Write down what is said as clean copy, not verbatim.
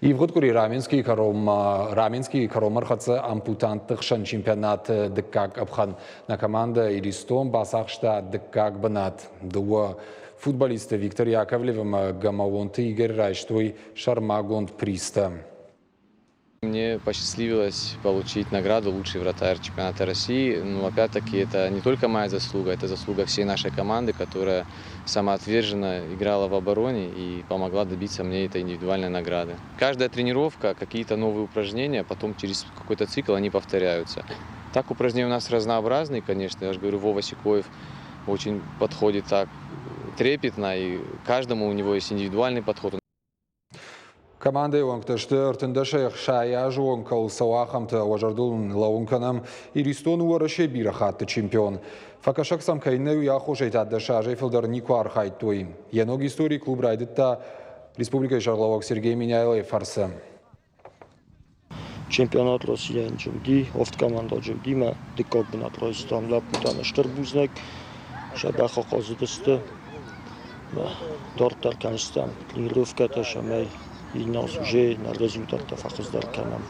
Ивгъуыд къуыри Раменскийы кӕронмӕ Раменскийы кӕронмӕ ӕрхӕццӕ ампутантты хсӕн чемпионаты дыккаг къӕпхӕн. Нӕ командӕ Иристон бацахста дыккаг бынат. Дыууӕ футболисты Виктор Яковлев ӕмӕ Гамаонты Игорь райстой сӕрмагонд призтӕ. Мне посчастливилось получить награду «Лучший вратарь чемпионата России». Но опять-таки это не только моя заслуга, это заслуга всей нашей команды, которая самоотверженно играла в обороне и помогла добиться мне этой индивидуальной награды. Каждая тренировка, какие-то новые упражнения, потом через какой-то цикл они повторяются. Так упражнения у нас разнообразные, конечно. Я же говорю, Вова Сикоев очень подходит так трепетно, и каждому у него есть индивидуальный подход. Командӕйы уӕнгтӕ сты 13 60 азы онг кӕуыл цӕуы, ахӕмтӕ. Уӕ зӕрдыл лӕууын кӕнӕм, Иристон Уӕрӕсе бирӕ хатты чемпион. Фӕкӕсӕг сӕм кӕй нӕй, уый аххосӕй та 10 азӕй фылдӕр никуы архайдтой. Йӕ ног историйы клуб райдыдта республикӕйы сӕргълӕууӕг Сергей Меняйлойы фӕрцы. Чемпионат Российӕн зылди, офткомандӕ зылди мӕ дыккаг бынат райстам. Лӕппутӕн стыр бузныг, сӕ бахъахъхъӕдзыдысты. Дарддӕр кӕнстӕм тренировкӕтӕ, цӕмӕй иннӕ уже нӕ результаттӕ фӕхуыздӕр кӕнӕм.